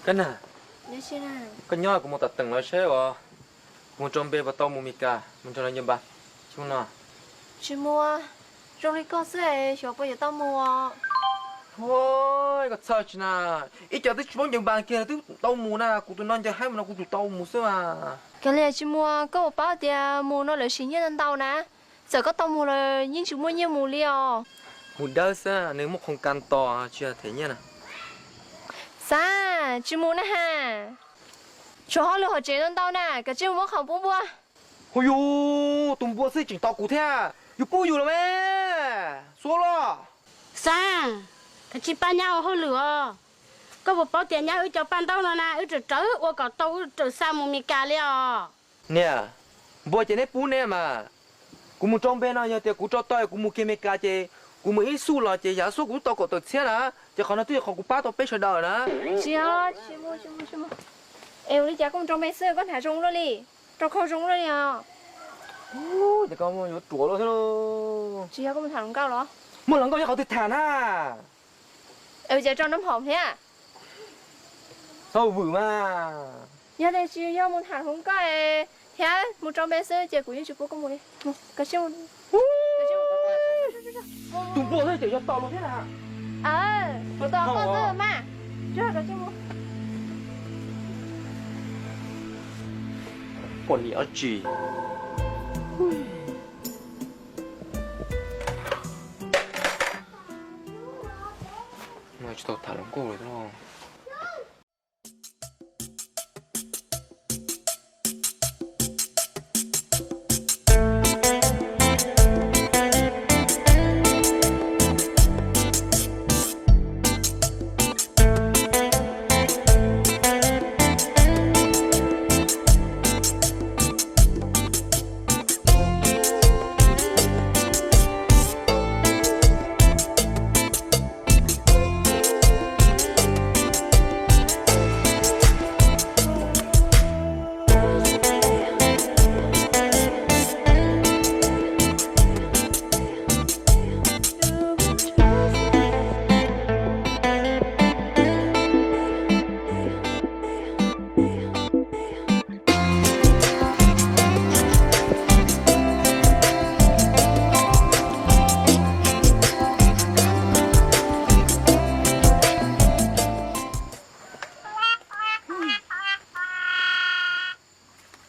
Kab Nag, koj nyob kuv mus tom teem los saib uas kuv mus rau npe puas tau mus Mes Kas mus nrog lawv ncaws npas xyoo no. Tsis mus, zoo li koj xwb xyov puas yuav tau mus. Huaj, koj txhawj tsis na, ib co twb tsis paub ncaws npas kiag twb tau mus na, kuv tus no ncaws haib mus no kuv tus tau mus xwb mas. Kav liam tsis mus, koj puas paub tias mus no lawv siv nyiaj ntau ntau na, txawm koj tau mus los yeej tsis muaj nyiaj mus li os. Mus dawb xwb, nws muaj qhoo kas tos tsis yog them nyiaj na. Xav, tsis mus na has. Tshuav hauj lwm hauv tsev ntau ntau na, kav tsij mus muab khoom pub npua. Hu yus, tus npua xwb tseem tos kuv thiab, yus pub yus los me. Xuav los. Xav, kav tsij pab nyab ua hauj lwm os. Koj puas paub tias nyab wb cov paj ntaub no na wb rawm rawm ua kom tau wb rawm xa mus Mes Kas li os. Niam, npua ces neb pub neb mas. Kuv mus rau npe no yog tias kuv tso tau kuv mus kiag Mes Kas ces kuv mus ib xub los ces yav xub kuv twb tau kaum tawm txhiab na, ces qhov no twb yog qhov kuv pab tau peb sawv daws na. Tsis yog, tsis mus, tsis mus, tsis mus. Es ua li cas koj mus rau npe xwb koj hnav zoo luaj li, rau khau zoo luaj li os. Ces koj yuav ruam luaj thiab. Tsis yog koj mus tham hluas nkauj los? Muaj hluas nkauj nyob qhov twg tham na? Es ua cas rau nab hom thiab? Txhob vwm mas. Yog tias tsis yog mus tham hluas nkauj thiab mus rau npe xwb ces kuv yeej tsis pub koj mus li. Tus npua xwb ces yog tos luag thiab na. Tos koj xwb mas. Poj niam dab tsi? No tsis tau tham hluas nkauj li.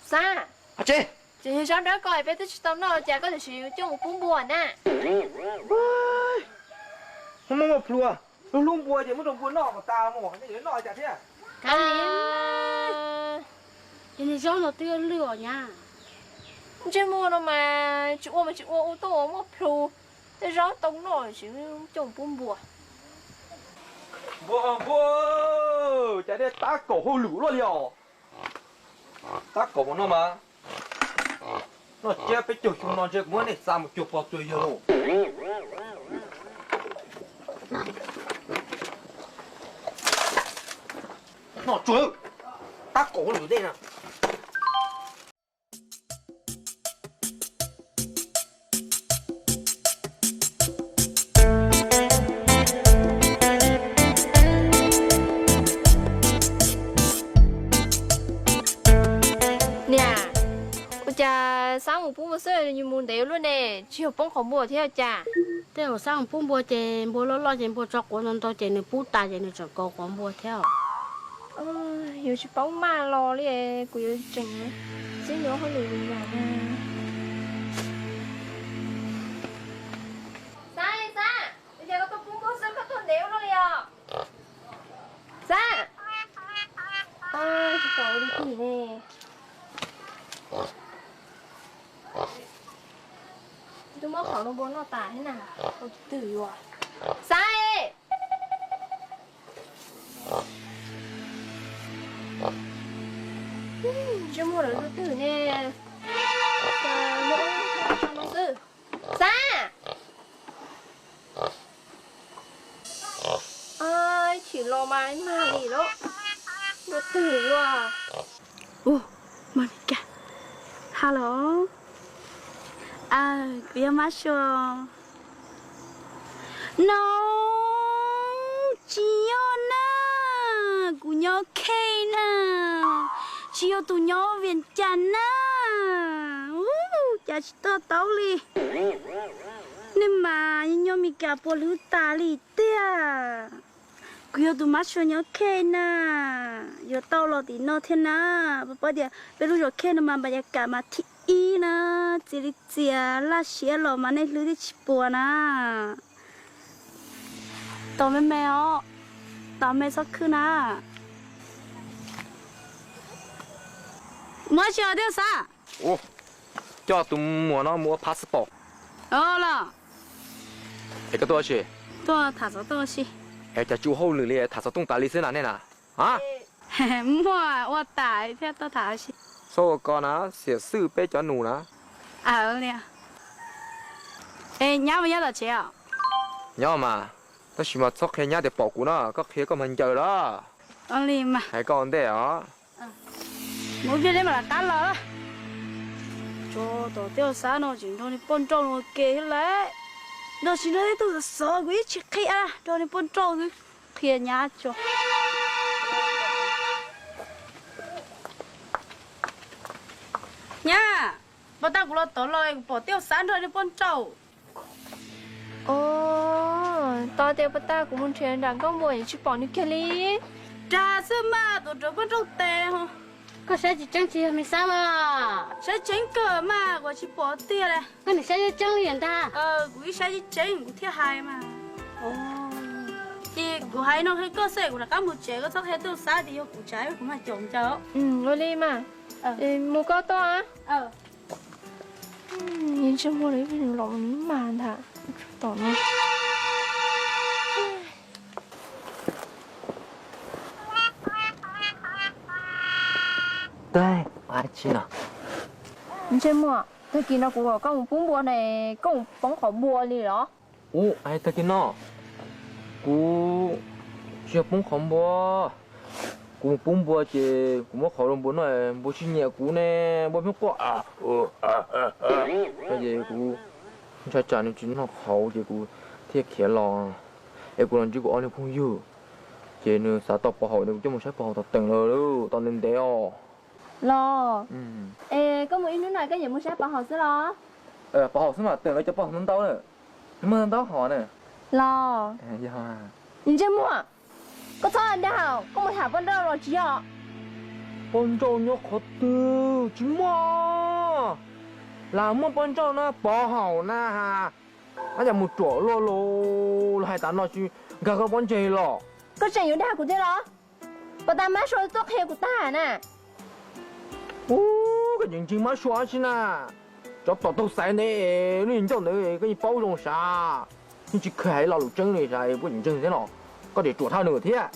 Xav, tseem yog zaub dawb ko peb twb tsis tau noj cas koj tam sim coj mus pub npua na. Muaj muaj plhus, hlub hlub npua ces muab rau npua noj kom tas mus, nej yuav noj cas thiab? Ces niag zaub no twb lwj os nyab. Ntsej muag no mas tsis ua mas tsis ua, ua tuaj ua muaj plhus, tej zaub tau noj tsis coj mus pub npua. Npua, npua, cas nej tab kaum hauj lwm luaj li os. Tab kaum mus no mas noj tsiab peb caug xyoo no ntshe kuv muab nej xa mus cuag pog cuag yawg lauj. Noj tsuag, tab kaum hauj lwm tej na. Niam, ua cas Xab mus pub npua xwb mus ntev luaj ne, tsis yog poob qhov npua thiab cas? Tej zaum Xab mus pub npua ces npua loj loj ces npua tso quav ntau ntau ces nws pub tas ces nws tseem kaus quav npua thiab os. Yuav tsis paub maj los li, kuv yuav tseem txib nws hauj lwm li yam na. Xab, Xab, ua cas koj tuaj pub npua xwb koj tuaj ntev ua luaj li os? Xab, tsis pom ua li tim ne. Twb muab qhov npua noj tas thiab na, twm yuav. Xab, ntsej muag lawv twm ne, muab ub tso no xwb. Xab, ib chim los mas ib mag li lawm, twm yuav. Ua, Monica. Hello. Aw, kuv yog Mab Sua. No, tsis yog na, kuv nyob Nyob Khe na, tsis yog tus nyob Vias Cas na. Ub, cas tsis to taub li. Nej mas nyob Mes Kas puas hlwb tas li tiag. Kuv yog tus mab sua nyob Khe na, yuav tau los tim no thiab na. Pab paub tias peb lub zos Khe no mas npam yas kam mas thib ib na, txias li txias, laj siab los mas nej hlwb twb tsis puas na. Tos me me os, tos me txhob khwb na. Muab tsis os Tij Xav. Coj tus muam no mus ua passport. Los. Es koj tuaj ua si? Tuaj tham xov tooj ua si. Es cas tsis ua hauj lwm li, tham xov tooj tas li xwb na nej na? Muaj ua tas thiab tuaj tham ua si. Txhob ua ko na, xiam xwm peb cov nus na. Nyab mas nyob tom tsev os? Nyob mas, tab sis mas txhob qhia nyab tias pom kuv na, koj qhia koj mas ncaws lawm. Hais koj ua ntej os. Mus ib pliag mam rov qab los. Tso, tom Tij Xav no tseem nrog niag poj nrauj no ua ke thiab lawm. Nrog tsis nrog tej tug xov xov kuv ib tsis qhia, nrog niag poj nrauj xwb. Qhia nyab tso. Nyab, puas tas kuv los tod los kuv pom Tij Xav nrog niag poj nrauj. Tos tias puas tas kuv mus nrhiav nram nkauj npua es tsis pom nws kiag li. Dag xwb mas, tus rawv poj nrauj tes. Koj saib tsis tseeb tsis yog me Xab mas. Saib tseeb kawg mas, kuv tsis pom tiag li. Koj nim saib tseeb tseeb li ntag. Kuv ib saib tseeb tseeb kuv thiaj hais mas. Ces kuv hais no qhia koj xwb, kuv rov qab mus tsev, koj txhob qhia Tij Xav tias yog kuv tsav, kuv mas caum ncaws. Ua li mas. Mus koj tuaj. Ntsej muag los ib pliag nws los mas ntag. Tom no. Tag, ua dab tsi no? Ntsej muag, tag kis no kuv kom koj mus pub npua ne, koj mus poob qhov npua li los? Ub, tag kis no kuv tsis yog poob qhov npua. Kuv mus pub npua ces kuv muab qhauv rau npua noj, npua tsis nyiam kuv ne, npua pheej quaj. Ces kuv ntshai tsam nws tsis noj qhauv ces kuv thiaj khiav los. Es kuv los ntsib kuv ob niag phooj ywg, ces nws xav tau pov haum, nws kuv coj mus saib pov haum tom teem lawm, tom ntev ntev os. Los, es koj mus ib hnub no koj yuav mus saib pov haum xwb los? Pov haum xwb mas, teem lawv cov pov haum ntau ntau na, muaj ntau hom na. Los, ntsej muag, koj txhob dag, koj mus tham poj nrauj los tsis yog? Poj nrauj nyob qhov twg, tsis muaj. Lam muaj poj nrauj na, pov haum na. Ab, cas mus ruam luaj li, los hais tas no tsis nkag koj pob ntseg los? Koj tseem yuav dag kuv thiab los? Puas tas mab sua tuaj qhia kuv tag na? Ub, koj tseem ntseeg mab sua dab tsi na? Tsov tom taug xaiv ntawd, lub ncauj ntawd koj yeej paub zoo sav. Yeej tsis kheev hais lo lus tseeb li sav, puab tseem ntseeg thiab no. Koj tseem ruam thaj nws thiab.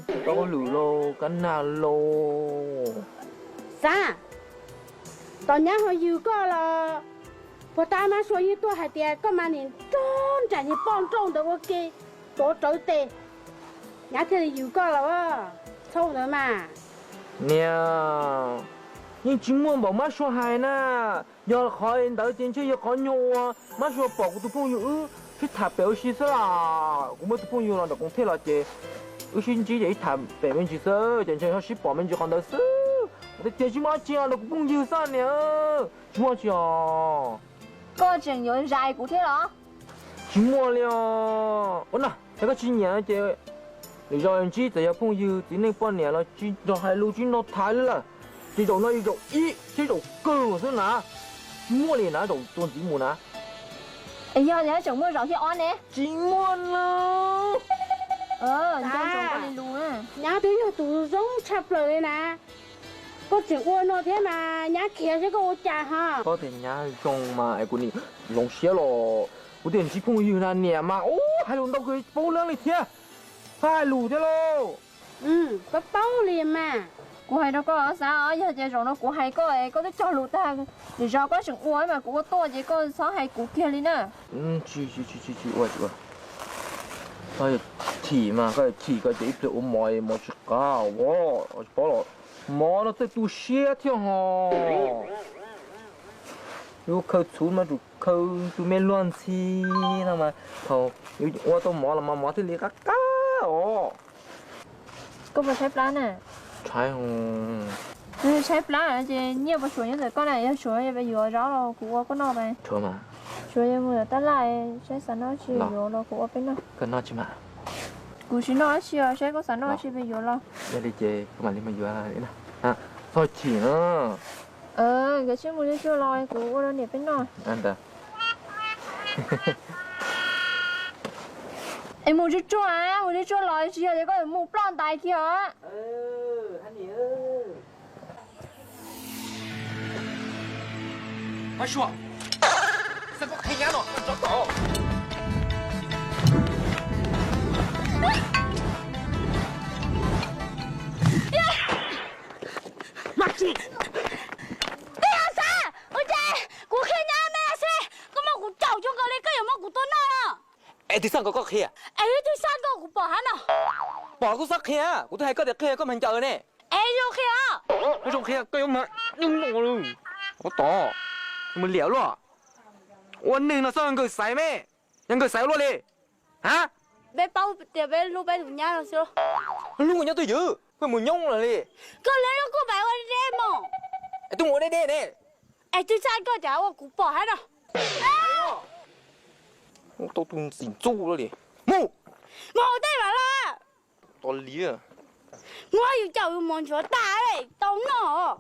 Tsis paub lwm lauj, kab nag lauj. Xav, tom nyab ho yws koj los? Puas tas mab sua yeej tuaj hais tias koj mas nim nrog nraim niag poj nrauj ntawd ua ke, tuav rawv tes. Nyab thiaj li yws koj los, txhob ua ntawd mas. Niam, yeej tsis muaj npaum mab sua hais na. Yog qhov ntawd ces ntshe yog qhov nyuag uas mab sua pom kuv tus phooj ywg wb sib tham pem ua si xwb las. Kuv muaj tus phooj ywg los ntawm Koos Thej los ces wb sib ntsib ces ib tham pem me ntsis xwb ces ntshe ho sib pom me ntsis qhov ntawd xwb. Tiag tiag tsis muaj dab tsi os, kuv phooj ywg xwb niam, tsis muaj dab tsi os. Koj tseem yuav zais kuv thiab los? Tsis muaj li os. Ua no, yog koj tsis nyiam ces lwm zaus ntsib txawm yog phooj ywg txiv neej poj niam los tsis nrog hais lus tsis nrog tham li lawm. Ces zaum no zaum ib thiab zaum kawg xwb na. Tsis muaj li na, zaum tuaj ntxiv mus na. Yog li tseem muaj zaum thib ob ne? Tsis muaj li. Nyab twb yog tus zoo tshaj plaws li na. Koj tseem ua no thiab mas nyab khiav seb koj ua cas ho. Koj tias nyab zoo mas es kuv nim hloov siab los. Kuv tias ntsib phooj ywg na niam mas ub hais lus ntau kawg paub leej li thiab. Txhob hais lus thiab lauj. Koj paub li mas. Kuv hais rau koj xav os, yog tias zaum no kuv hais koj es koj twb cog lus tag, lwm zaus koj tseem ua mas kuv ua tuaj ces koj txhob hais kuv kiag li na. Tsis, tsis, tsis ua, tsis ua. Koj thim mas, koj thim koj ces ib pliag ua mov, mov tsis qab, tsis paub los. Mov no txawj tu siab thiab ho. Yus khaws txhuv mas tsum khaws tus me luag ntxhi no mas thaum yus ua tau mov los mas mov thiaj li qab qab. tau. Koj puas tshaib plab na? Tshaib. Tshaib plab ces nyiaj puas tshuav nyob ntawm koj na? Yog tshuav peb yuav zaub los kuv ua koj noj. Tshuav, mus tab laj, saib xav noj tsi yuav los kuv ua peb noj. Koj noj tsi mas? Kuv tsis noj dab tsi os, saib koj xav noj tsi peb yuav los. Yog li ces kuv mam li mus yuav. Txhob chim no. Nkawd sib mus tsuag tsuag los kuv ua rau niam peb noj. Es mus tsuag tsuag, mus tsuag tsuag los tsis yog tias koj yuav mus ploj ntais kiag os. Peb xav ua cas kuv qhia nyab me xwb, koj muab kuv caum cuag nkaus li koj yuav muab kuv tua noj no. Es twg xa nkaus koj qhia? Es twg xa nkaus kuv pom hab no. Pom kuj txhob qhia, kuv twb hais koj tias qhia koj mas ncaws ne. Es zoo qhia. Zoo qhia koj yuav mas nyuj no lawm. Ua tod, mus liam luaj. Ua neeg no txhob nkawd xaiv me, yog nkawd xaiv ua luaj li. Ha? Peb paub tias peb hlub peb tus nyab no xwb. Hlub nyob twj ywm, koj mus nyoob lawm li. Koj hlub kuj pab ua deb deb mos. Es twb mus ua deb deb ne. Es twb txhaj koj cas ua kuv pom hab no. Tau tus ntxim ntxub li. Mus, mus tej mam los. Tos liv. Muab yus caum yus mos ntsuav tas tau noj.